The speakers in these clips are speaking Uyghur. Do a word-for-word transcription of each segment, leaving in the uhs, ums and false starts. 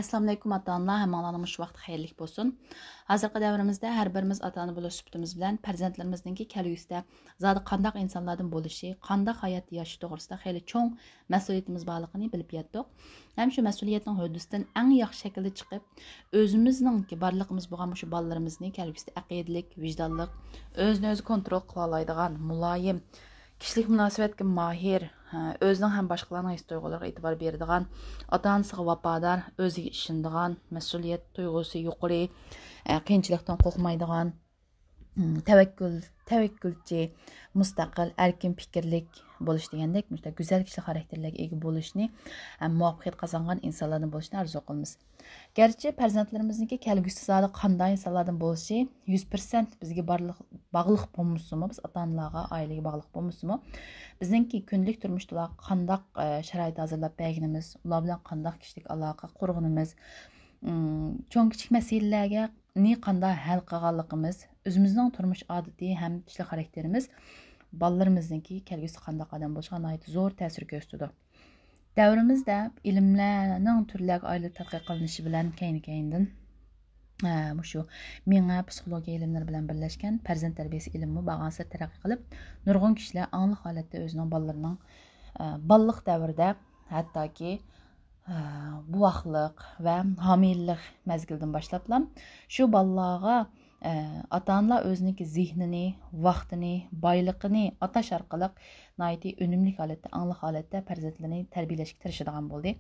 ئەسسالامۇئەلەيكۇم ئاتا-ئانىلار، ھەممىڭلارنىڭ مۇشۇ ۋاقىت خەيرلىك بولسۇن. ھازىرقى دەۋرىمىزدە ھەر بىرىمىز ئاتا-ئانا بولۇش سۈپىتىمىز بىلەن پەرزەنتلىرىمىزنىڭكى كەلگۈسىدە زادى قانداق ئىنسانلاردىن بولۇشى، قانداق ھاياتتا ياشىشى توغرىسىدا خېلى چوڭ مەسئۇلىيىتىمىز بارلىقىنى بىلىپ يەتتۇق. ھەم شۇ مەسئۇلىيەتنىڭ ھۆددىسىدىن ئەڭ ياخشى شەكىلدە چىقىپ، ئۆزىمىزنىڭكى بارلىقىمىز بولغان مۇشۇ بالىلىرىمىزنى كەلگۈسىدە ئەقىدىلىك، ۋىجدانلىق، ئۆزىنى ئۆزى كونترول قىلالايدىغان، مۇلايىم، كىشىلىك مۇناسىۋەتكە ماھىر، ھە، ئۆزىنىڭ ھەم باشقىلارنىڭ ھېس-تۇيغۇلىرىغا ئېتىبار بېرىدىغان، ئاتا-ئانىسىغا ۋاپادار، ئۆزىگە ئىشىنىدىغان، مەسئۇلىيەت تۇيغۇسى يۇقىرى، ئە، قىيىنچىلىقتىن قورقمايدىغان، ئىم، تەۋەككۈل، تەۋەككۈلچى، مۇستەقىل، ئەركىن پىكىرلىك بولۇش دېگەندەك، مۇشۇنداق گۈزەل كىشىلىك خاراكتېرلەرگە ئىگە بولۇشنى ھەم مۇۋەپپەقىيەت قازانغان ئىنسانلاردىن بولۇشنى ئارزۇ قىلىمىز. گەرچە پەرزەنتلىرىمىزنىڭكى كەلگۈسى زادى قانداق ئىنسانلاردىن بولۇشى يۈز پىرسەنت بىزگە بارلىق، باغلىق بولمىسىمۇ، بىز ئاتا-ئانىلارغا، ئائىلىگە باغلىق بولمىسىمۇ، بىزنىڭكى كۈندىلىك تۇرمۇشتا ئۇلارغا قانداق، ئە، شارائىت ھازىرلاپ بەرگىنىمىز، ئۇلار بىلەن قانداق كىشىلىك ئالاقە قۇرغىنىمىز، ئىم، چوڭ-كىچىك مەسىلىلەرنى قانداق ھەل قىلغانلىقىمىز، ئۆزىمىزنىڭ تۇرمۇش ئادىتى ھەم كىشىلىك خاراكتېرىمىز بالىلىرىمىزنىڭكى كەلگۈسى قانداق ئادەم بولۇشىغا ناھايىتى زور تەسىر كۆرسىتىدۇ. دەۋرىمىزدە ئىلىملەرنىڭ تۈرلەرگە ئايرىلىپ تەتقىق قىلىنىشى بىلەن كەينى-كەينىدىن، ئە، مۇشۇ مېڭە پسىخولوگىيە ئىلىملىرى بىلەن بىرلەشكەن پەرزەنت تەربىيەسى ئىلمىمۇ بارغانسېرى تەرەققىي قىلىپ، نۇرغۇن كىشىلەر ئاڭلىق ھالەتتە ئۆزىنىڭ بالىلىرىنىڭ، ئە، بالىلىق دەۋرىدە ھەتتاكى، ئە، بوۋاقلىق ۋە ھامىلىلىق مەزگىلىدىن باشلاپلا شۇ بالىلارغا ئاتا-ئانىلار ئۆزىنىڭكى زېھنىنى، ۋاقتىنى، بايلىقىنى ئاتاش ئارقىلىق ناھايىتى ئۈنۈملۈك ھالەتتە، ئاڭلىق ھالەتتە پەرزەنتلىرىنى تەربىيەلەشكە تىرىشىدىغان بولدى.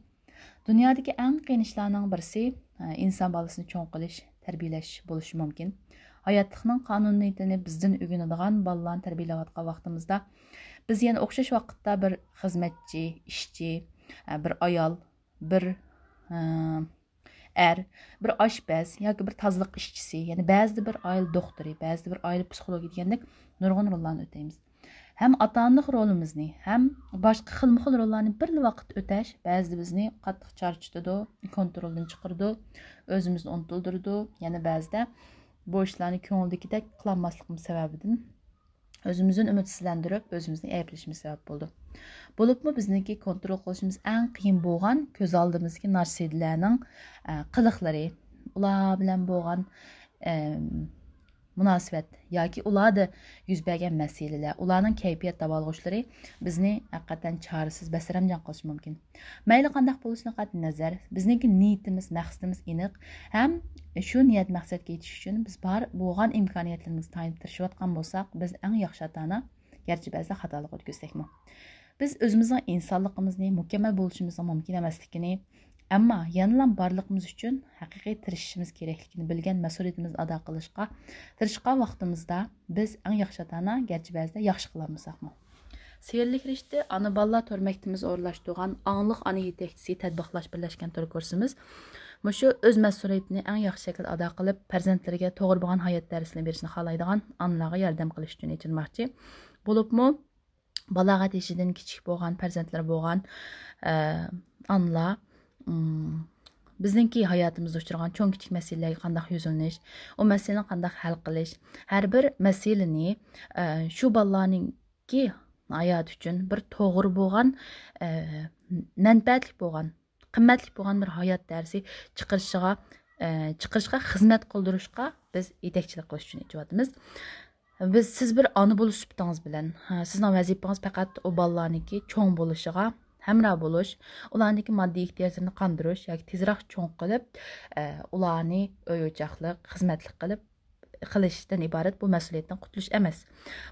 دۇنيادىكى ئەڭ قىيىن ئىشلارنىڭ بىرسى، ئىنسان بالىسىنى چوڭ قىلىش، تەربىيەلەش بولۇشى مۇمكىن. ھاياتلىقنىڭ قانۇنىيىتىنى بىزدىن ئۆگىنىدىغان بالىلارنى تەربىيەلەۋاتقان ۋاقتىمىزدا، بىز يەنە ئوخشاش ۋاقىتتا بىر خىزمەتچى، ئىشچى، بىر ئايال، بىر، ئەر، بىر ئاشپەز ياكى بىر تازىلىق ئىشچىسى، يەنى بەزىدە بىر ئائىلە دوختۇرى، بەزىدە بىر ئائىلە پسىخولوگى دېگەندەك نۇرغۇن روللارنى ئۆتەيمىز. ھەم ئاتا-ئانىلىق رولىمىزنى، ھەم باشقا خىلمۇ خىل روللارنى بىرلا ۋاقىتتا ئۆتەش بەزىدە بىزنى قاتتىق چارچىتىدۇ، كونترولدىن چىقىرىدۇ، ئۆزىمىزنى ئۇنتۇلدۇرىدۇ، يەنە بەزىدە بۇ ئىشلارنى كۆڭۈلدىكىدەك قىلالماسلىقىمىز سەۋەبىدىن ئۆزىمىزدىن ئۈمىدسىزلەندۈرۈپ، ئۆزىمىزنى ئەيىبلىشىمىز سەۋەب بولىدۇ. بولۇپمۇ بىزنىڭكى كونترول قىلىشىمىز ئەڭ قىيىن بولغان كۆز ئالدىمىزدىكى نارسىدىلەرنىڭ، ئە، قىلىقلىرى، ئۇلار بىلەن بولغان، ئەم، مۇناسىۋەت ياكى ئۇلاردا يۈز بەرگەن مەسىلىلەر، ئۇلارنىڭ كەيپىيات داۋالغۇچلىرى بىزنى ھەقىقەتەن چارىسىز، بەسرەمجان قىلىشى مۇمكىن. مەيلى قانداق بولۇشىدىن قەتئىينەزەر، بىزنىڭكى نىيىتىمىز، مەقسىتىمىز ئېنىق ھەم شۇ نىيەت مەقسەتكە يېتىش ئۈچۈن بىز بار بولغان ئىمكانىيەتلىرىمىزگە تايىنىپ تىرىشىۋاتقان بولساق، بىز ئەڭ ياخشى ئاتا-ئانا. گەرچە بەزىدە خاتالىق ئۆتكۈزسەكمۇ. بىز ئۆزىمىزنىڭ ئىنسانلىقىمىزنى، مۇكەممەل بولۇشىمىزنىڭ مۇمكىن ئەمەسلىكىنى، ئەمما يەنىلا بارلىقىمىز ئۈچۈن ھەقىقىي تىرىشىشىمىز كېرەكلىكىنى بىلگەن مەسئۇلىيىتىمىزنى ئادا قىلىشقا تىرىشقان ۋاقتىمىزدا، بىز ئەڭ ياخشى ئاتا-ئانا، گەرچە بەزىدە ياخشى قىلالمىساقمۇ. سېھىرلىك رىشتە ئانا-بالىلار تور مەكتىپىمىز ئورۇنلاشتۇرغان ئاڭلىق ئانا يېتەكچىسى تەبىقلاش بىرلەشكەن تور كۇرسىمىز مۇشۇ ئۆز مەسئۇلىيىتىنى ئەڭ ياخشى شەكىلدە ئادا قىلىپ، پەرزەنتلىرىگە توغرا بولغان ھايات دەرسىنى بېرىشنى خالايدىغان ئانىلارغا ياردەم قىلىش ئۈچۈن ئېچىلماقچى. بولۇپمۇ بالاغەت يېشىدىن كىچىك بولغان پەرزەنتلىرى بولغان، ئە، ئانىلار، ئىم، بىزنىڭكى ھاياتىمىزدا ئۇچرىغان چوڭ-كىچىك مەسىلىلەرگە قانداق يۈزلىنىش، ئۇ مەسىلىنى قانداق ھەل قىلىش، ھەر بىر مەسىلىنى، ئە، شۇ بالىلارنىڭكى ھاياتى ئۈچۈن بىر توغرا بولغان، ئە، مەنپەئەتلىك بولغان، قىممەتلىك بولغان بىر ھايات دەرسى چىقىرىشىغا، ئە، چىقىرىشقا خىزمەت قىلدۇرۇشقا بىز يېتەكچىلىك قىلىش ئۈچۈن ئېچىۋاتىمىز. بىز، سىز بىر ئانا بولۇش سۈپىتىڭىز بىلەن، ھە، سىزنىڭ ۋەزىپىڭىز پەقەت ئۇ بالىلارنىڭكى چوڭ بولۇشىغا ھەمراھ بولۇش، ئۇلارنىڭكى ماددىي ئېھتىياجلىرىنى قاندۇرۇش ياكى تېزراق چوڭ قىلىپ، ئە، ئۇلارنى ئۆي-ئوچاقلىق، خىزمەتلىك قىلىپ، قىلىشتىن ئىبارەت بۇ مەسئۇلىيەتتىن قۇتۇلۇش ئەمەس.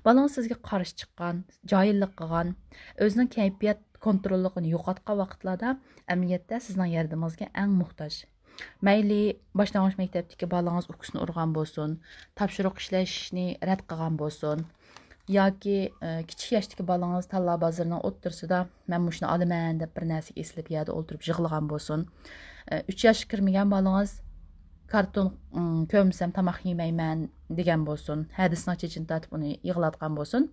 بالىڭىز سىزگە قارشى چىققان، جاھىللىق قىلغان، ئۆزىنىڭ كەيپىيات كونتروللۇقىنى يوقاتقان ۋاقىتلاردا ئەمەلىيەتتە سىزنىڭ ياردىمىڭىزگە ئەڭ موھتاج. مەيلى باشلانغۇچ مەكتەپتىكى بالىڭىز ئۇكىسىنى ئۇرغان بولسۇن، تاپشۇرۇق ئىشلەشنى رەت قىلغان بولسۇن، ياكى، ئە، كىچىك ياشتىكى بالىڭىز تاللا بازىرىنىڭ ئوتتۇرىسىدا «مەن مۇشۇنى ئالىمەن» دەپ بىر نەرسىگە ئېسىلىپ يەردە ئولتۇرۇپ يىغلىغان بولسۇن، ئە، ئۈچ ياشقا كىرمىگەن بالىڭىز «كارتون، ئىم، كۆرمىسەم تاماق يېمەيمەن» دېگەن بولسۇن، ھەدىسىنىڭ چېچىنى تارتىپ ئۇنى يىغلاتقان بولسۇن.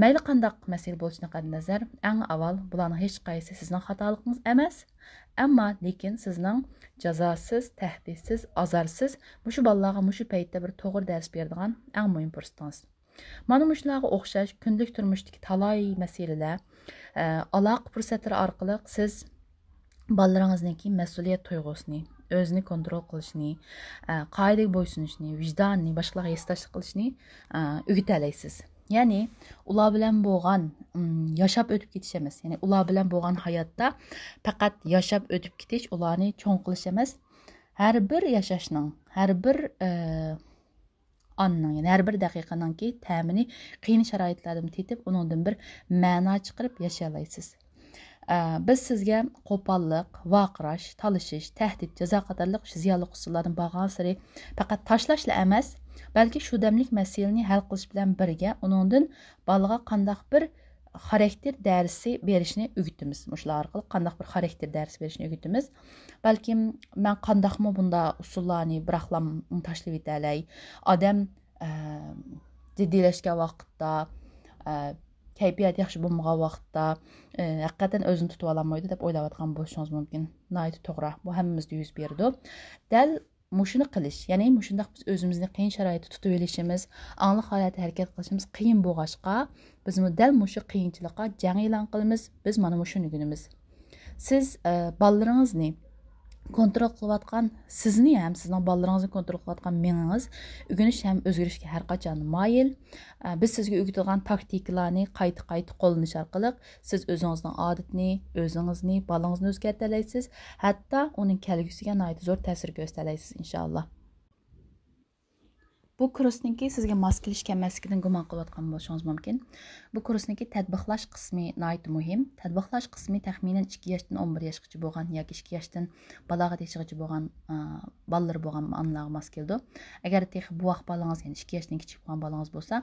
مەيلى قانداق مەسىلە بولۇشىدىن قەتئىينەزەر، ئەڭ ئاۋۋال بۇلارنىڭ ھېچقايسىسى سىزنىڭ خاتالىقىڭىز ئەمەس. ئەمما لېكىن سىزنىڭ جازاسىز، تەھدىتسىز، ئازارسىز مۇشۇ بالىلارغا مۇشۇ پەيتتە بىر توغرا دەرس بېرىدىغان ئەڭ مۇھىم پۇرسىتىڭىز. مانا مۇشۇلارغا ئوخشاش كۈندىلىك تۇرمۇشتىكى تالاي مەسىلىلەر، ئە، ئالاقە پۇرسەتلىرى ئارقىلىق سىز بالىلىرىڭىزنىڭكى مەسئۇلىيەت تۇيغۇسىنى، ئۆزىنى كونترول قىلىشنى، ئە، قائىدىگە بويسۇنۇشنى، ۋىجدانىنى، باشقىلارغا ھېسداشلىق قىلىشنى، ئە، ئۆگىتەلەيسىز. يەنى ئۇلار بىلەن بولغان، ئىم، ياشاپ ئۆتۈپ كېتىش ئەمەس. يەنى ئۇلار بىلەن بولغان ھاياتتا پەقەت ياشاپ ئۆتۈپ كېتىش، ئۇلارنى چوڭ قىلىش ئەمەس. ھەر بىر ياشاشنىڭ، ھەر بىر، ئە، ئاننىڭ، يەنى ھەر بىر دەقىقىنىڭكى تەمىنى قىيىن شارائىتلاردىن تېتىپ، ئۇنىڭدىن بىر مەنا چىقىرىپ ياشىيالايسىز. ئە، بىز سىزگە قوپاللىق، ۋارقىراش، تالىشىش، تەھدىت، جازا قاتارلىق شۇ زىيانلىق ئۇسۇللاردىن بارغانسېرى پەقەت تاشلاشلا ئەمەس، بەلكى شۇ دەملىك مەسىلىنى ھەل قىلىش بىلەن بىرگە ئۇنىڭدىن بالىغا قانداق بىر خاراكتېر دەرسى بېرىشنى ئۆگىتىمىز. مۇشۇلار ئارقىلىق قانداق بىر خاراكتېر دەرسى بېرىشنى ئۆگىتىمىز. بەلكىم مەن قانداقمۇ بۇنداق ئۇسۇللارنى بىراقلا تاشلىۋېتەلەي؟ ئادەم، ئە، جىددىيلەشكەن ۋاقىتتا، ئە، كەيپىياتى ياخشى بولمىغان ۋاقىتتا، ئە، ھەقىقەتەن ئۆزىنى تۇتۇۋالالمايدۇ دەپ ئويلاۋاتقان بولۇشىڭىز مۇمكىن. ناھايىتى توغرا. بۇ ھەممىمىزدە يۈز بېرىدۇ. دەل مۇشۇنى قىلىش، يەنى مۇشۇنداق بىز ئۆزىمىزنى قىيىن شارائىتتا تۇتۇۋېلىشىمىز، ئاڭلىق ھالەتتە ھەرىكەت قىلىشىمىز قىيىن بولغاچقا، بىزمۇ دەل مۇشۇ قىيىنچىلىققا جەڭ ئېلان قىلىمىز. بىز مانا مۇشۇنى ئۆگىنىمىز. سىز، ئە، بالىلىرىڭىزنى كونترول قىلىۋاتقان، سىزنى ھەم سىزنىڭ بالىلىرىڭىزنى كونترول قىلىۋاتقان مېڭىڭىز ئۆگىنىش ھەم ئۆزگىرىشكە ھەر قاچان مايىل. ئە، بىز سىزگە ئۆگىتىدىغان تاكتىكىلارنى قايتا-قايتا قوللىنىش ئارقىلىق سىز ئۆزىڭىزنىڭ ئادىتىنى، ئۆزىڭىزنى، بالىڭىزنى ئۆزگەرتەلەيسىز. ھەتتا ئۇنىڭ كەلگۈسىگە ناھايىتى زور تەسىر كۆرسىتەلەيسىز، ئىنشائاللا. بۇ كۇرسنىڭكى سىزگە ماس كېلىش كەلمەسلىكىدىن گۇمان قىلىۋاتقان بولۇشىڭىز مۇمكىن. بۇ كۇرسنىڭكى تەتبىقلاش قىسمى ناھايىتى مۇھىم. تەتبىقلاش قىسمى تەخمىنەن ئىككى ياشتىن ئون بىر ياشقىچە بولغان ياكى ئىككى ياشتىن بالاغەت يېشىغىچە بولغان، ئا، بالىلىرى بولغان ئانىلارغا ماس كېلىدۇ. ئەگەر تېخى بوۋاق بالىڭىز، يەنى ئىككى ياشتىن كىچىك بولغان بالىڭىز بولسا،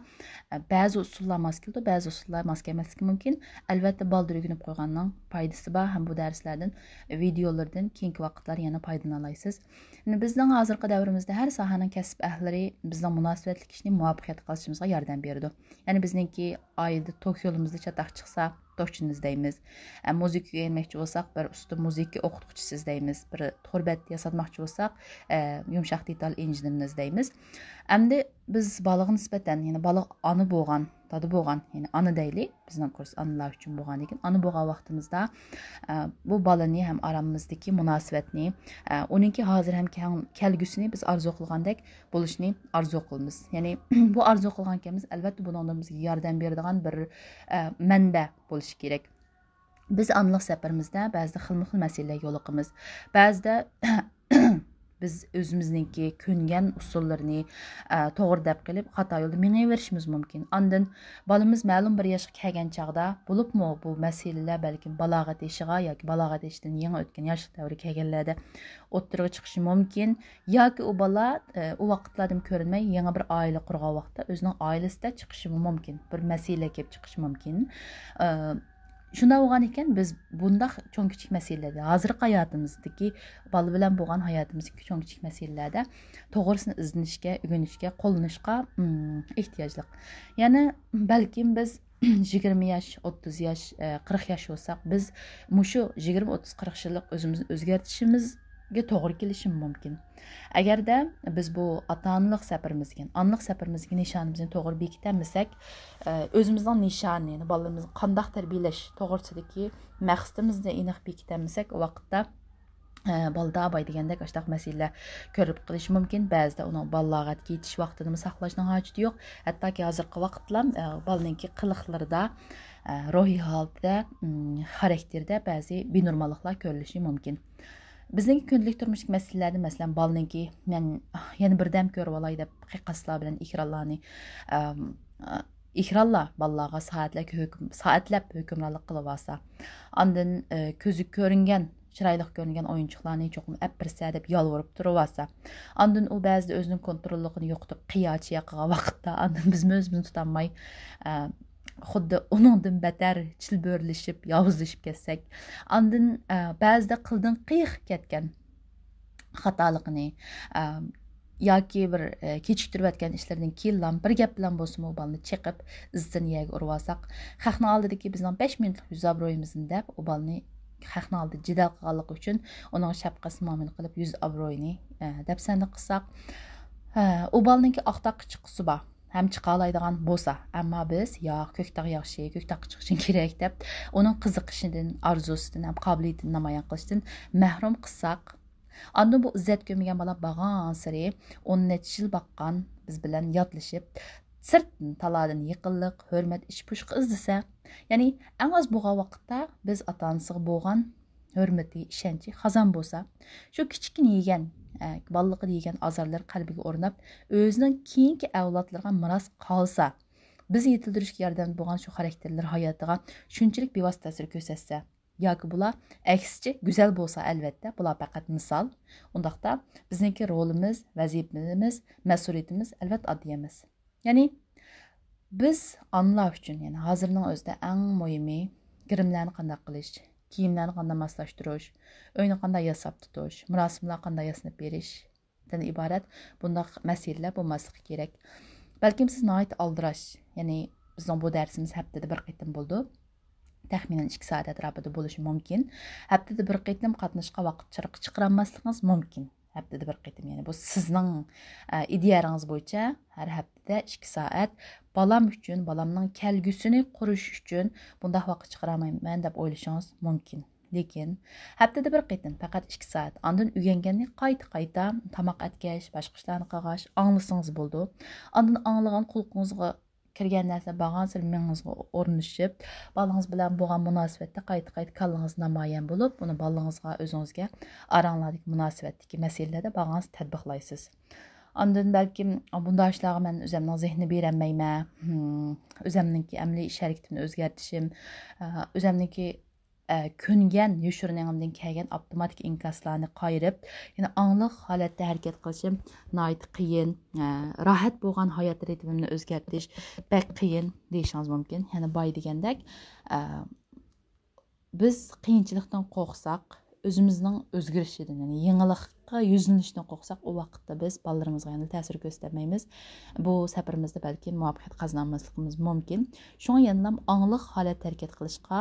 ئە، بەزى ئۇسۇللار ماس كېلىدۇ، بەزى ئۇسۇللار ماس كەلمەسلىكى مۇمكىن. ئەلۋەتتە، بالدۇر ئۆگىنىپ قويغاننىڭ پايدىسى بار ھەم بۇ دەرسلەردىن، ۋىدېئولىرىدىن كېيىنكى ۋاقىتلار يەنە پايدىلىنالايسىز. يەنى بىزنىڭ ھازىرقى دەۋرىمىزدە ھەر ساھەنىڭ كەسىپ ئەھلىلىرى بىزنىڭ مۇناسىۋەتلىك ئىشنى مۇۋەپپەقىيەتلىك قىلىشىمىزغا ياردەم بېرىدۇ. يەنى بىزنىڭكى ئائىلىدە توك يولىمىزدا چاتاق چىقسا، توكچىنى ئىزدەيمىز. ئە، مۇزىكا ئۆگەنمەكچى بولساق، بىر ئۇستا مۇزىكا ئوقۇتقۇچىسى ئىزدەيمىز. بىر تور بەت ياساتماقچى بولساق، ئە، يۇمشاق دېتال ئىنژېنېرىنى ئىزدەيمىز. ئەمدى بىز بالىغا نىسبەتەن، يەنى بالا ئانا بولغان، دادا بولغان، يەنى ئانا دەيلى، بىزنىڭ كۇرس ئانىلار ئۈچۈن بولغاندىكىن، ئانا بولغان ۋاقتىمىزدا، ئە، بۇ بالىنى ھەم ئارامىمىزدىكى مۇناسىۋەتنى، ئە، ئۇنىڭكى ھازىر ھەم كەڭ-، كەلگۈسىنى بىز ئارزۇ قىلغاندەك بولۇشىنى ئارزۇ قىلىمىز. يەنى بۇ ئارزۇ قىلغان ئىكەنمىز، ئەلۋەتتە بۇنىڭدىن بىزگە ياردەم بېرىدىغان بىر، ئە، مەنبە بولۇشى كېرەك. بىز ئانىلىق سەپىرىمىزدە بەزىدە خىلمۇ خىل مەسىلىلەرگە يولۇقىمىز. بەزىدە بىز ئۆزىمىزنىڭكى كۆنگەن ئۇسۇللىرىنى، ئە، توغرا دەپ قېلىپ، خاتا يولدا مېڭىۋېرىشىمىز مۇمكىن. ئاندىن بالىمىز مەلۇم بىر ياشقا كەلگەن چاغدا، بولۇپمۇ بۇ مەسىلىلەر بەلكىم بالاغەت يېشىغا ياكى بالاغەت يېشىدىن يېڭى ئۆتكەن ياشلىق دەۋرىگە كەلگەنلەردە ئوتتۇرىغا چىقىشى مۇمكىن. ياكى ئۇ بالا، ئە، ئۇ ۋاقىتلاردىن كۆرۈنمەي يېڭى بىر ئائىلە قۇرغان ۋاقىتتا ئۆزىنىڭ ئائىلىسىدە چىقىشىمۇ مۇمكىن. بىر مەسىلە كېلىپ چىقىشى مۇمكىن. ئە، شۇنداق بولغان ئىكەن، بىز بۇنداق چوڭ كىچىك مەسىلىلەردە، ھازىرقى ھاياتىمىزدىكى، بالا بىلەن بولغان ھاياتىمىزدىكى چوڭ كىچىك مەسىلىلەردە توغرىسىنى ئىزدىنىشكە، ئۆگىنىشكە، قوللىنىشقا، ئىم، ئېھتىياجلىق. يەنى بەلكىم بىز يىگىرمە ياش، ئوتتۇز ياش، ئە، قىرىق ياش بولساق، بىز مۇشۇ يىگىرمە، ئوتتۇز، قىرىق يىللىق ئۆزىمىزنى ئۆزگەرتىشىمىزگە توغرا كېلىشىمۇ مۇمكىن. ئەگەردە بىز بۇ ئاتا-ئانىلىق سەپىرىمىزگە، ئانىلىق سەپىرىمىزگە نىشانىمىزنى توغرا بېكىتەلمىسەك، ئە، ئۆزىمىزنىڭ نىشانى، يەنى بالىلىرىمىزنى قانداق تەربىيەلەش توغرىسىدىكى مەقسىتىمىزنى ئېنىق بېكىتەلمىسەك، ئۇ ۋاقىتتا، ئە، بالىدا باي دېگەندەك ئاشۇنداق مەسىلىلەر كۆرۈلۈپ قېلىشى مۇمكىن. بەزىدە ئۇنىڭ بالىلارغا كېتىش ۋاقتىنىمۇ ساقلاشنىڭ ھاجىتى يوق. ھەتتاكى ھازىرقى ۋاقىتلا، ئە، بالىنىڭكى قىلىقلىرىدا، ئە، روھىي ھالىتىدە، ئىم، خاراكتېرىدە بەزى بىنورماللىقلار كۆرۈلۈشى مۇمكىن. بىزنىڭكى كۈندىلىك تۇرمۇشتىكى مەسىلىلەردە، مەسىلەن، بالىنىڭكى، مەن يەنە بىردەم كۆرۈۋالاي دەپ قەقەسلار بىلەن ئېكرانلارنى، ئەم، ئېكرانلار بالىلارغا سائەتلەرگە ھۆكۈم-، سائەتلەپ ھۆكۈمرانلىق قىلىۋالسا، ئاندىن، ئە، كۆزگە كۆرۈنگەن، چىرايلىق كۆرۈنگەن ئويۇنچۇقلارنى چوقۇم ئەپ بەرسە دەپ يالۋۇرۇپ تۇرۇۋالسا، ئاندىن ئۇ بەزىدە ئۆزىنىڭ كونتروللۇقىنى يوقىتىپ قىياچى ياقىغان ۋاقىتتا، ئاندىن بىزمۇ ئۆزىمىزنى تۇتالماي، ئە، خۇددى ئۇنىڭدىن بەتەر چىلبۆرىلىشىپ، ياۋۇزلىشىپ كەتسەك. ئاندىن، ئە، بەزىدە قىلدىن قىيىق كەتكەن خاتالىقىنى، ئە، ياكى بىر، ئە، كېچىكتۈرۈۋەتكەن ئىشلىرىدىن كېيىنلا بىر گەپ بىلەن بولسىمۇ بالىنى چېقىپ، ئىززىتىنى يەرگە ئۇرۇۋالساق، خەقنىڭ ئالدىدىكى بىزنىڭ بەش مىنۇتلۇق يۈز ئابرۇيىمىزنى دەپ، ئۇ بالىنى خەقنىڭ ئالدىدا جېدەل قىلغانلىقى ئۈچۈن ئۇنىڭغا شەپقەتسىز مۇئامىلە قىلىپ، يۈز ئابرۇيىنى، ئە، دەپسەندە قىلساق، ئە، ئۇ بالىنىڭكى ئاق تاغقا چىققۇسى بار. ھەم چىقالايدىغان بولسا، ئەمما بىز ياق، كۆكتاغ ياخشى، كۆكتاغقا چىقىشىڭ كېرەك دەپ، ئۇنىڭ قىزىقىشىدىن، ئارزۇسىدىن ھەم قابىلىيىتىدىن نامايان قىلىشتىن مەھرۇم قىلساق، ئاندىن بۇ ئىززەت كۆرمىگەن بالا بارغانسېرى ئون نەچچە يىل باققان بىز بىلەن ياتلىشىپ، سىرتتىن، تالادىن يېقىنلىق، ھۆرمەت، ئىچ پۇشقا ئىزدىسە، يەنى ئەڭ ئاز بولغان ۋاقىتتا بىز ئاتا-ئانىسىغا بولغان ھۆرمىتى، ئىشەنچى خازان بولسا، شۇ كىچىككىنە يېگەن، ئە، بالىلىقىدا يېگەن ئازارلىرى قەلبىگە ئورناپ، ئۆزىنىڭ كېيىنكى ئەۋلادلىرىغا مىراس قالسا، بىز يېتىلدۈرۈشكە ياردەمدە بولغان شۇ خاراكتېرلىرى ھاياتىغا شۇنچىلىك بىۋاسىتە تەسىر كۆرسەتسە، ياكى بۇلار ئەكسىچە گۈزەل بولسا، ئەلۋەتتە، بۇلار پەقەت مىسال. ئۇنداقتا بىزنىڭكى رولىمىز، ۋەزىپىمىز، مەسئۇلىيىتىمىز ئەلۋەتتە ئاددىي ئەمەس. يەنى بىز ئانىلار ئۈچۈن، يەنى ھازىرنىڭ ئۆزىدە ئەڭ مۇھىمى گىرىملەرنى قانداق قىلىش، كىيىملەرنى قانداق ماسلاشتۇرۇش، ئۆينى قانداق ياساپ تۇتۇش، مۇراسىملار قانداق ياسىنىپ بېرىشتىن ئىبارەت بۇنداق مەسىلىلەر بولماسلىقى كېرەك. بەلكىم سىز ناھايىتى ئالدىراش، يەنى بىزنىڭ بۇ دەرسىمىز ھەپتىدە بىر قېتىم بولىدۇ. تەخمىنەن ئىككى سائەت ئەتراپىدا بولۇشى مۇمكىن. ھەپتىدە بىر قېتىم قاتنىشىشقا ۋاقىت چىرىقى چىقىرالماسلىقىڭىز مۇمكىن. ھەپتىدە بىر قېتىم، يەنى بۇ سىزنىڭ، ئە، ئىدىيەڭىز بويىچە ھەر ھەپتىدە ئىككى سائەت بالام ئۈچۈن، بالامنىڭ كەلگۈسىنى قۇرۇش ئۈچۈن بۇنداق ۋاقىت چىقىرالايمەن دەپ ئويلىشىڭىز مۇمكىن. لېكىن ھەپتىدە بىر قېتىم پەقەت ئىككى سائەت، ئاندىن ئۆگەنگەننى قايتا-قايتا تاماق ئەتكەچ، باشقا ئىشلارنى قىلغاچ ئاڭلىسىڭىز بولىدۇ. ئاندىن ئاڭلىغان قۇلىقىڭىزغا كىرگەن نەرسە بارغانسېرى مېڭىڭىزغا ئورنىشىپ، بالىڭىز بىلەن بولغان مۇناسىۋەتتە قايتا-قايتا كاللىڭىز نامايان بولۇپ، ئۇنى بالىڭىزغا، ئۆزىڭىزگە ئاراڭلاردىكى مۇناسىۋەتتىكى مەسىلىلەردە بارغانسېرى تەتبىقلايسىز. ئاندىن بەلكىم بۇنداق ئىشلارغا مەن ئۆزەمنىڭ زېھنىنى بېرەلمەيمەن، ھىم، ئۆزەمنىڭكى ئەمەلىي ئىش ھەرىكىتىمنى ئۆزگەرتىشىم، ئە، ئۆزەمنىڭكى، ئە، كۆنگەن يوشۇرۇن ئېڭىمدىن كەلگەن ئاپتوماتىك ئىنكاسلارنى قايرىپ، يەنە ئاڭلىق ھالەتتە ھەرىكەت قىلىشىم ناھايىتى قىيىن، ئە، راھەت بولغان ھايات رىتىمىمنى ئۆزگەرتىش بەك قىيىن دېيىشىڭىز مۇمكىن. يەنە بايا دېگەندەك، ئە، بىز قىيىنچىلىقتىن قورقساق، ئۆزىمىزنىڭ ئۆزگىرىشىدىن، يەنى يېڭىلىققا يۈزلىنىشتىن قورقساق، ئۇ ۋاقىتتا بىز بالىلىرىمىزغا يەنە تەسىر كۆرسىتەلمەيمىز. بۇ سەپىرىمىزدە بەلكىم مۇۋەپپەقىيەت قازىنالماسلىقىمىز مۇمكىن. شۇڭا يەنىلا ئاڭلىق ھالەتتە ھەرىكەت قىلىشقا،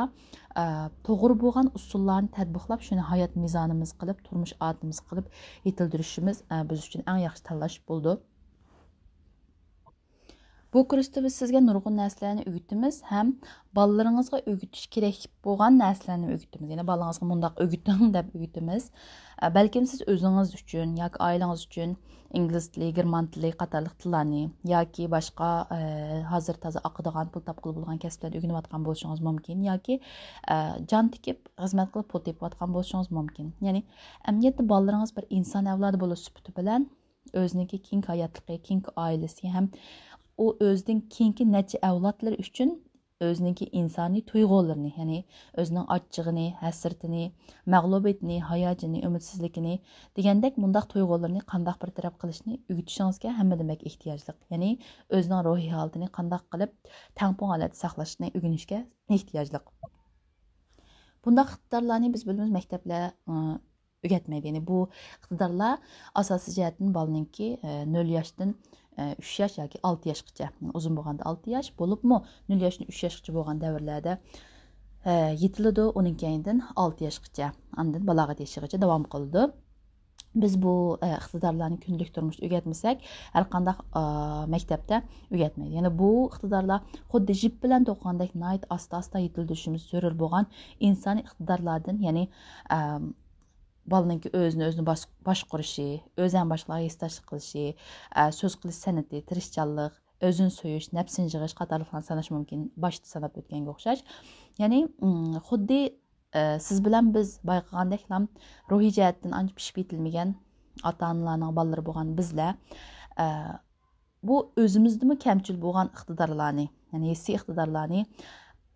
ئە، توغرا بولغان ئۇسۇللارنى تەتبىقلاپ، شۇنى ھايات مىزانىمىز قىلىپ، تۇرمۇش ئادىتىمىز قىلىپ يېتىلدۈرۈشىمىز، ئە، بىز ئۈچۈن ئەڭ ياخشى تاللاش بولىدۇ. بۇ كۇرستا بىز سىزگە نۇرغۇن نەرسىلەرنى ئۆگىتىمىز ھەم بالىلىرىڭىزغا ئۆگىتىش كېرەك بولغان نەرسىلەرنى ئۆگىتىمىز. يەنى بالىڭىزغا مۇنداق ئۆگىتىڭ دەپ ئۆگىتىمىز. ئە، بەلكىم سىز ئۆزىڭىز ئۈچۈن ياكى ئائىلىڭىز ئۈچۈن ئىنگلىز تىلى، گېرمان تىلى قاتارلىق تىللارنى ياكى باشقا، ئە، ھازىر تازا ئاقىدىغان، پۇل تاپقىلى بولىدىغان كەسىپلەرنى ئۆگىنىۋاتقان بولۇشىڭىز مۇمكىن. ياكى، ئە، جان تىكىپ خىزمەت قىلىپ پۇل تېپىۋاتقان بولۇشىڭىز مۇمكىن. يەنى ئەمەلىيەتتە بالىلىرىڭىز بىر ئىنسان ئەۋلادى بولۇش سۈپىتى بىلەن ئۆزىنىڭكى كېيىنكى ھاياتلىقى، كېيىنكى ئائىلىسى ھەم ئۇ ئۆزىدىن كېيىنكى نەچچە ئەۋلادلىرى ئۈچۈن ئۆزىنىڭكى ئىنسانىي تۇيغۇلىرىنى، يەنى ئۆزىنىڭ ئاچچىقىنى، ھەسرىتىنى، مەغلۇبىيىتىنى، ھاياجىنى، ئۈمىدسىزلىكىنى دېگەندەك مۇنداق تۇيغۇلىرىنى قانداق بىر تەرەپ قىلىشنى ئۆگىتىشىڭىزگە ھەممىدىن بەك ئېھتىياجلىق. يەنى ئۆزىنىڭ روھىي ھالىتىنى قانداق قىلىپ تەڭپۇڭ ھالەتتە ساقلاشنى ئۆگىنىشكە ئېھتىياجلىق. بۇنداق ئىقتىدارلارنى بىز بىلىمىز مەكتەپلەر، ئى، ئۆگەتمەيدۇ. يەنى بۇ ئىقتىدارلار ئاساسىي جەھەتتىن بالىنىڭكى، ئى، نۆل ياشتىن، ئى، ئۈچ ياش ياكى ئالتە ياشقىچە، ئۇزۇن بولغاندا ئالتە ياش، بولۇپمۇ نۆل ياشتىن ئۈچ ياشقىچە بولغان دەۋرلەردە، ئى، يېتىلىدۇ، ئۇنىڭ كەينىدىن ئالتە ياشقىچە، ئاندىن بالاغەت يېشىغىچە داۋام قىلىدۇ. بىز بۇ، ئە، ئىقتىدارلارنى كۈندىلىك تۇرمۇشتا ئۆگەتمىسەك، ھەر قانداق، ئە، مەكتەپتە ئۆگەتمەيدۇ. يەنى بۇ ئىقتىدارلار خۇددى جىپ بىلەن توقۇغاندەك ناھايىتى ئاستا-ئاستا يېتىلدۈرۈشىمىز زۆرۈر بولغان ئىنسانىي ئىقتىدارلاردىن، يەنى، ئە، بالىنىڭكى ئۆزىنى ئۆزىنى باس-، باشقۇرۇشى، ئۆزى ھەم باشقىلارغا ھېسداشلىق قىلىشى، ئە، سۆز قىلىش سەنئىتى، تىرىشچانلىق، ئۆزىنى سۆيۈش، نەپسىنى يىغىش قاتارلىقلارنى ساناش مۇمكىن، باشتا ساناپ ئۆتكەنگە ئوخشاش. يەنى، ئىم، خۇددى ئە، سىز بىلەن بىز بايقىغاندەكلا روھىي جەھەتتىن ئانچە پىشىپ يېتىلمىگەن ئاتا-ئانىلارنىڭ بالىلىرى بولغان بىزلەر، ئە، بۇ ئۆزىمىزدىمۇ كەمچىل بولغان ئىقتىدارلارنى، يەنى ھېسسىي ئىقتىدارلارنى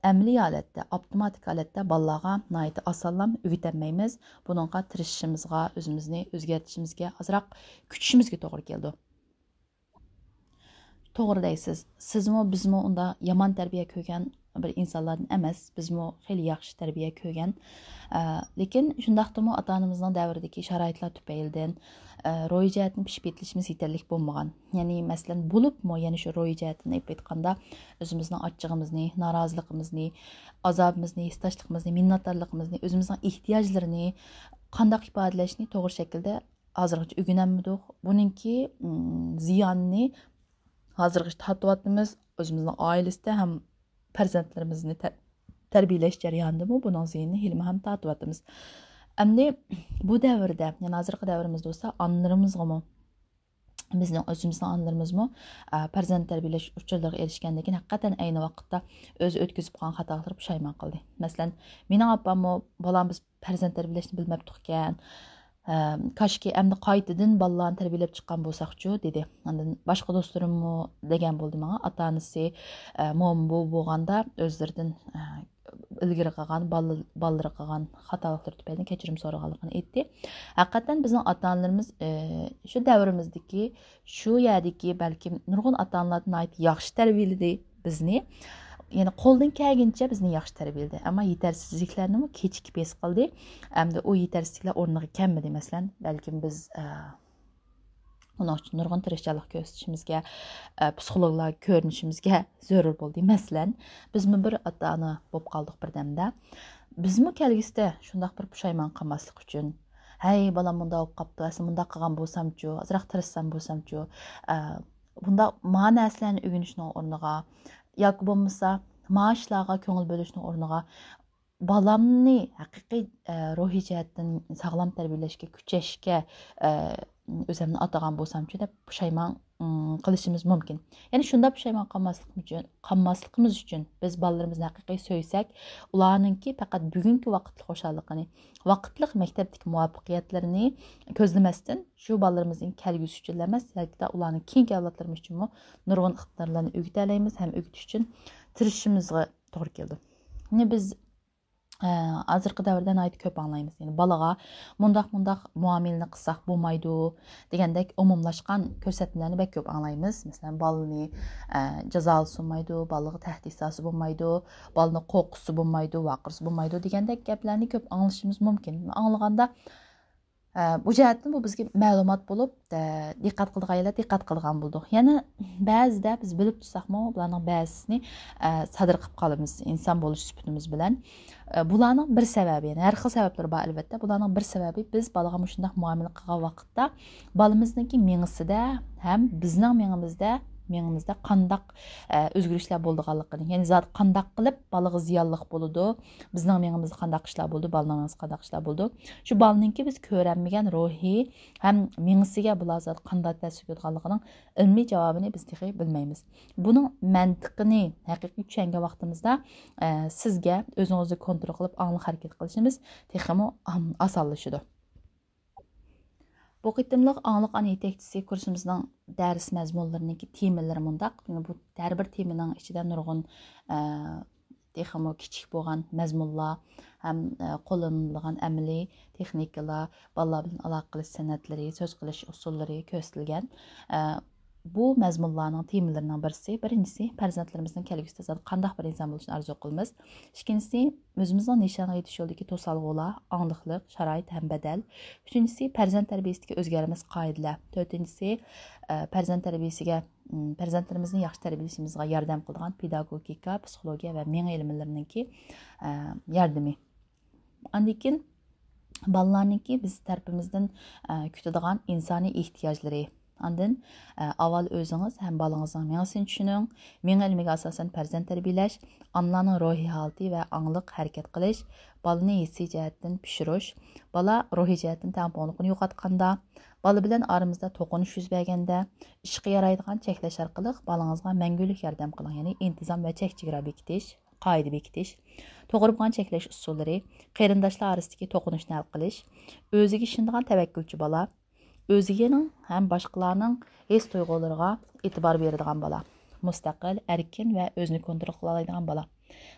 ئەمەلىي ھالەتتە، ئاپتوماتىك ھالەتتە بالىلارغا ناھايىتى ئاسانلا ئۆگىتەلمەيمىز. بۇنىڭغا تىرىشىشىمىزغا، ئۆزىمىزنى ئۆزگەرتىشىمىزگە، ئازراق كۈچىشىمىزگە توغرا كېلىدۇ. توغرا دەيسىز. سىزمۇ، بىزمۇ ئۇنداق يامان تەربىيە كۆرگەن بىر ئىنسانلاردىن ئەمەس. بىزمۇ خېلى ياخشى تەربىيە كۆرگەن. ئە، لېكىن شۇنداقتىمۇ ئاتا-ئانىمىزنىڭ دەۋرىدىكى شارائىتلار تۈپەيلىدىن، ئە، روھىي جەھەتتىن پىشىپ يېتىلىشىمىز يېتەرلىك بولمىغان. يەنى، مەسىلەن، بولۇپمۇ يەنە شۇ روھىي جەھەتتىن ئېلىپ ئېيتقاندا، ئۆزىمىزنىڭ ئاچچىقىمىزنى، نارازىلىقىمىزنى، ئازابىمىزنى، ھېسداشلىقىمىزنى، مىننەتدارلىقىمىزنى، ئۆزىمىزنىڭ ئېھتىياجلىرىنى قانداق ئىپادىلەشنى توغرا شەكىلدە ھازىرغىچە ئۆگىنەلمىدۇق. بۇنىڭكى، ئىم، زىيانىنى ھازىرغىچە تارتىۋاتىمىز. ئۆزىمىزنىڭ ئائىلىسىدە ھەم پەرزەنتلىرىمىزنى تە-، تەربىيەلەش جەريانىدىمۇ بۇنىڭ زىيىنىنى ھېلىمۇ ھەم تارتىۋاتىمىز. ئەمدى بۇ دەۋردە، يەنى ھازىرقى دەۋرىمىزدە بولسا ئانىلىرىمىزغىمۇ، بىزنىڭ ئۆزىمىزنىڭ ئانىلىرىمىزمۇ، ئە، پەرزەنت تەربىيەلەش ئۇچۇرلىرىغا ئېرىشكەندىن كېيىن ھەقىقەتەن ئەينى ۋاقىتتا ئۆزى ئۆتكۈزۈپ قالغان خاتالىقلىرى پۇشايمان قىلدى. مەسىلەن، مېنىڭ ئاپاممۇ، بالام بىز پەرزەنت تەربىيەلەشنى بىلمەپتۇقكەن، ئەم، كاشكى ئەمدى قايتىدىن بالىلارنى تەربىيەلەپ چىققان بولساقچۇ، دېدى. ئاندىن باشقا دوستلىرىممۇ دېگەن بولدى ماڭا، ئاتا-ئانىسى، ئە، موما بوۋا بولغاندا ئۆزلىرىدىن، ئە، ئىلگىرى قىلغان، بالىلىرى قىلغان خاتالىقلىرى تۈپەيلىدىن كەچۈرۈم سورىغانلىقىنى ئېيتتى. ھەقىقەتەن بىزنىڭ ئاتا-ئانىلىرىمىز، ئە، شۇ دەۋرىمىزدىكى، شۇ يەردىكى بەلكىم نۇرغۇن ئاتا-ئانىلار ناھايىتى ياخشى تەربىيەلىدى بىزنى. يەنى قولدىن كەلگىنىچە بىزنى ياخشى تەربىيەلىدى. ئەمما يېتەرسىزلىكلەرنىمۇ كېچىكىپ ھېس قىلدى. ئەمدى ئۇ يېتەرسىزلىكلەر ئورنىغا كەلمىدى. مەسىلەن، بەلكىم بىز، ئە، ئۇنىڭ ئۈچۈن نۇرغۇن تىرىشچانلىق كۆرسىتىشىمىزگە، ئە، پسىخولوگلارغا كۆرۈنۈشىمىزگە زۆرۈر بولدى. مەسىلەن، بىزمۇ بىر ئاتا-ئانا بولۇپ قالدۇق بىردەمدە. بىزمۇ كەلگۈسىدە شۇنداق بىر پۇشايمان قالماسلىق ئۈچۈن، ھەي، بالام مۇنداق بولۇپ قاپتۇ، ئەسلى مۇنداق قىلغان بولسامچۇ، ئازراق تىرىشسام بولسامچۇ، ئە، بۇنداق ما نەرسىلەرنى ئۆگىنىشنىڭ ئورنىغا، ياكى بولمىسا ما ئىشلارغا كۆڭۈل بۆلۈشنىڭ ئورنىغا، بالامنى ھەقىقىي، ئە، روھىي جەھەتتىن ساغلام تەربىيەلەشكە، كۈچەشكە، ئە، ئۆزۈمنى ئاتىغان بولسامچۇ دەپ پۇشايمان، ئىم، قىلىشىمىز مۇمكىن. يەنى شۇنداق پۇشايمان قالماسلىقىمىز ئۈچۈن، قالماسلىقىمىز ئۈچۈن بىز بالىلىرىمىزنى ھەقىقىي سۆيسەك، ئۇلارنىڭكى پەقەت بۈگۈنكى ۋاقىتلىق خۇشاللىقىنى، ۋاقىتلىق مەكتەپتىكى مۇۋەپپەقىيەتلىرىنى كۆزلىمەستىن، شۇ بالىلىرىمىزنىڭ كەلگۈسى ئۈچۈنلا ئەمەس، بەلكى ئۇلارنىڭ كېيىنكى ئەۋلادلىرىمىز ئۈچۈنمۇ نۇرغۇن ئىقتىدارلارنى ئۆگىتەلەيمىز ھەم ئۆگىتىش ئۈچۈن تىرىشىشىمىزغا توغرا كېلىدۇ. يەنى بىز، ئە، ھازىرقى دەۋردە ناھايىتى كۆپ ئاڭلايمىز. يەنى بالىغا مۇنداق، مۇنداق مۇئامىلىنى قىلساق بولمايدۇ دېگەندەك ئومۇملاشقان كۆرسەتمىلەرنى بەك كۆپ ئاڭلايمىز. مەسىلەن، بالىنى، ئە، جازالىسا بولمايدۇ، بالىغا تەھدىت سالسا بولمايدۇ، بالىنى قورقۇتسا بولمايدۇ، ۋارقىرىسا بولمايدۇ دېگەندەك گەپلەرنى كۆپ ئاڭلىشىمىز مۇمكىن. ئاڭلىغاندا، ئە، بۇ جەھەتتىن بۇ بىزگە مەلۇمات بولۇپ، ئە، دىققەت قىلىدىغان يەرلەر دىققەت قىلىدىغان بولدۇق. يەنە بەزىدە بىز بىلىپ تۇرساقمۇ، بۇلارنىڭ بەزىسىنى، ئە، سادىر قىلىپ قالىمىز، ئىنسان بولۇش سۈپىتىمىز بىلەن. ئە، بۇلارنىڭ بىر سەۋەبى، يەنى ھەر خىل سەۋەبلىرى بار، ئەلۋەتتە. بۇلارنىڭ بىر سەۋەبى، بىز بالىغا مۇشۇنداق مۇئامىلە قىلغان ۋاقىتتا، بالىمىزنىڭكى مېڭىسىدە ھەم بىزنىڭ مېڭىمىزدە، مېڭىمىزدە قانداق، ئە، ئۆزگىرىشلەر بولىدىغانلىقىنى، يەنى زادى قانداق قىلىپ بالىغا زىيانلىق بولىدۇ، بىزنىڭ مېڭىمىزدە قانداق ئىشلار بولىدۇ، بالىنىڭ مېڭىسىدە قانداق ئىشلار بولىدۇ. شۇ بالىنىڭكى بىز كۆرەلمىگەن روھى ھەم مېڭىسىگە بۇلار زادى قانداق تەسىر قويىدىغانلىقىنىڭ ئىلمىي جاۋابىنى بىز تېخى بىلمەيمىز. بۇنىڭ مەنتىقىنى ھەقىقىي چۈشەنگەن ۋاقتىمىزدا، ئە، سىزگە ئۆزىڭىزنى كونترول قىلىپ ئاڭلىق ھەرىكەت قىلىشىمىز تېخىمۇ، ئام، ئاسانلىشىدۇ. بۇ قېتىملىق ئاڭلىق ئانا يېتەكچىسى كۇرسىمىزنىڭ دەرس مەزمۇنلىرىنىڭكى تېمىلىرى مۇنداق. بۇ ھەر بىر تېمىنىڭ ئىچىدە نۇرغۇن، ئە، تېخىمۇ كىچىك بولغان مەزمۇنلار ھەم، ئە، قوللىنىلىدىغان ئەمەلىي تېخنىكىلار، بالىلار بىلەن ئالاقە قىلىش سەنئەتلىرى، سۆز قىلىش ئۇسۇللىرى كۆرسىتىلگەن. ئە، بۇ مەزمۇنلارنىڭ تېمىلىرىنىڭ بىرسى، بىرىنچىسى، پەرزەنتلىرىمىزنىڭ كەلگۈسىدە زادى قانداق بىر ئىنسان بولۇشىنى ئارزۇ قىلىمىز. ئىككىنچىسى، ئۆزىمىزنىڭ نىشانغا يېتىش يولىدىكى توسالغۇلار، ئاڭلىقلىق، شارائىت ھەم بەدەل. ئۈچىنچىسى، پەرزەنت تەربىيەسىدىكى ئۆزگەرمەس قائىدىلەر. تۆتىنچىسى، ئە، پەرزەنت تەربىيەسىگە، م، پەرزەنتلىرىمىزنى ياخشى تەربىيەلىشىمىزغا ياردەم قىلىدىغان پېداگوگىكا، پسىخولوگىيە ۋە مېڭە ئىلىملىرىنىڭكى، ئە، ياردىمى. ئاندىن كېيىن بالىلارنىڭكى بىز تەرىپىمىزدىن، ئە، كۈتىدىغان ئىنسانىي ئېھتىياجلىرى. ئاندىن، ئە، ئاۋۋال ئۆزىڭىز ھەم بالىڭىزنىڭ مېڭىسىنى چۈشىنىڭ. مېڭە ئىلمىگە ئاساسەن پەرزەنت تەربىيەلەش ئانىلارنىڭ روھىي ھالىتى ۋە ئاڭلىق ھەرىكەت قىلىش، بالىنى ھېسسىي جەھەتتىن پىشۇرۇش، بالا روھىي جەھەتتىن تەڭپۇڭلۇقىنى يوقاتقاندا، بالا بىلەن ئارىمىزدا توقۇنۇش يۈز بەرگەندە، ئىشقا يارايدىغان چەكلەش ئارقىلىق بالىڭىزغا مەڭگۈلۈك ياردەم قىلىڭ، يەنى ئىنتىزام ۋە چەك چېگرا بېكىتىش، قائىدە بېكىتىش، توغرا بولغان چەكلەش ئۇسۇللىرى، قېرىنداشلار ئارىسىدىكى توقۇنۇشنى ھەل قىلىش، ئۆزىگە ئىشىنىدىغان تەۋەككۈلچى بالا، ئۆزىگىنىڭ ھەم باشقىلارنىڭ ھېس تۇيغۇلىرىغا ئېتىبار بېرىدىغان بالا، مۇستەقىل، ئەركىن ۋە ئۆزىنى كونترول قىلالايدىغان بالا،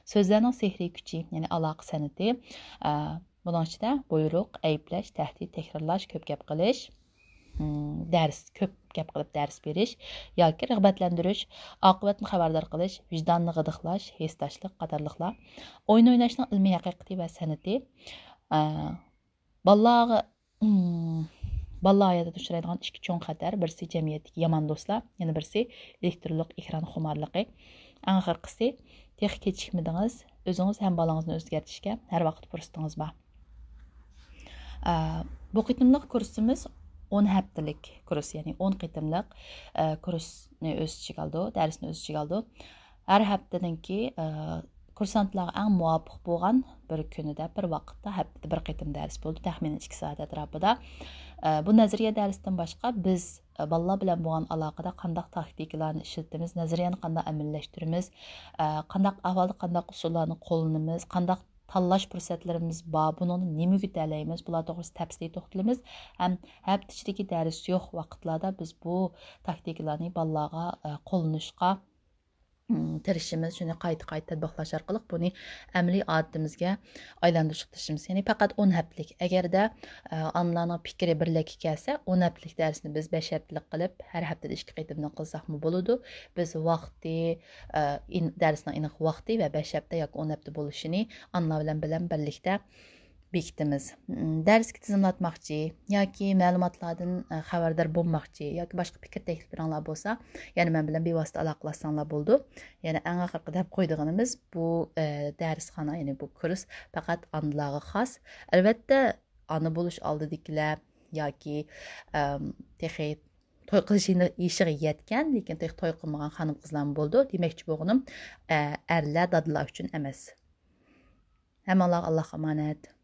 سۆزلەرنىڭ سېھرىي كۈچى، يەنى ئالاقە سەنئىتى، ئە، بۇنىڭ ئىچىدە بۇيرۇق، ئەيىبلەش، تەھدىت، تەكرارلاش، كۆپ گەپ قىلىش، م، دەرس، كۆپ گەپ قىلىپ دەرس بېرىش ياكى رىغبەتلەندۈرۈش، ئاقىۋەتنى خەۋەردار قىلىش، ۋىجداننى غىدىقلاش، ھېسداشلىق قاتارلىقلار. ئويۇن ئويناشنىڭ ئىلمىي ھەقىقىتى ۋە سەنئىتى، ئە، بالىلارغا، م، بالىلار ھاياتىدا ئۇچرايدىغان ئىككى چوڭ خەتەر، بىرسى جەمئىيەتتىكى يامان دوستلار، يەنە بىرسى ئېلېكترونلۇق ئېكران خۇمارلىقى. ئەڭ ئاخىرقىسى، تېخى كېچىكمىدىڭىز، ئۆزىڭىز ھەم بالىڭىزنى ئۆزگەرتىشكە ھەر ۋاقىت پۇرسىتىڭىز بار. ئە، بۇ قېتىملىق كۇرسىمىز ئون ھەپتىلىك كۇرس، يەنى ئون قېتىملىق، ئە، كۇرسنى ئۆز ئىچىگە ئالىدۇ، دەرسنى ئۆز ئىچىگە ئالىدۇ. ھەر ھەپتىنىڭكى، ئە، كۇرسانتلارغا ئەڭ مۇۋاپىق بولغان بىر كۈنىدە، بىر ۋاقىتتا، ھەپتىدە بىر قېتىم دەرس بولىدۇ، تەخمىنەن ئىككى سائەت ئەتراپىدا. ئە، بۇ نەزەرىيە دەرستىن باشقا بىز، ئە، بالىلار بىلەن بولغان ئالاقىدە قانداق تاكتىكىلارنى ئىشلىتىمىز، نەزەرىيەنى قانداق ئەمەلىيلەشتۈرىمىز، ئە، قانداق ئەھۋالدا قانداق ئۇسۇللارنى قوللىنىمىز، قانداق تاللاش پۇرسەتلىرىمىز بار، بۇنىڭدىن نېمە ئۆگىتەلەيمىز، بۇلار توغرىسىدا تەپسىلىي توختىلىمىز. ھەم ھەپتە ئىچىدىكى دەرس يوق ۋاقىتلاردا بىز بۇ تاكتىكىلارنى بالىلارغا، ئە، قوللىنىشقا، ئىم، تىرىشىمىز. شۇنى قايتا-قايتا تەتبىقلاش ئارقىلىق بۇنى ئەمەلىي ئادىتىمىزگە ئايلاندۇرۇشقا تىرىشىمىز. يەنى پەقەت ئون ھەپتىلىك. ئەگەردە، ئە، ئانىلارنىڭ پىكرى بىرلەككە كەلسە، ئون ھەپتىلىك دەرسنى بىز بەش ھەپتىلىك قىلىپ، ھەر ھەپتىدە ئىككى قېتىمدىن قىلساقمۇ بولىدۇ. بىز ۋاقتى، ئە، ئىن-، دەرسنىڭ ئېنىق ۋاقتى ۋە بەش ھەپتە ياكى ئون ھەپتە بولۇشىنى ئانىلار بىلەن، بىلەن بىرلىكتە بېكىتىمىز. م، دەرسكە تىزىملاتماقچى ياكى مەلۇماتلاردىن، ئە، خەۋەردار بولماقچى ياكى باشقا پىكىر تەكلىپلىرىڭلار بولسا، يەنە مەن بىلەن بىۋاسىتە ئالاقىلاشساڭلار بولىدۇ. يەنە ئەڭ ئاخىرقى دەپ قويىدىغىنىمىز بۇ، ئە، دەرسخانا، يەنى بۇ كۇرس پەقەت ئانىلارغا خاس. ئەلۋەتتە، ئانا بولۇش ئالدىدىكىلەر ياكى، ئەم، تېخى توي قىلىش يېشىغا يەتكەن، لېكىن تېخى توي قىلمىغان خانىم-قىزلارمۇ بولىدۇ. دېمەكچى بولغىنىم، ئە، ئەرلەر، دادىلار ئۈچۈن ئەمەس. ھەممىڭلارغا ئاللاھقا ئامانەت.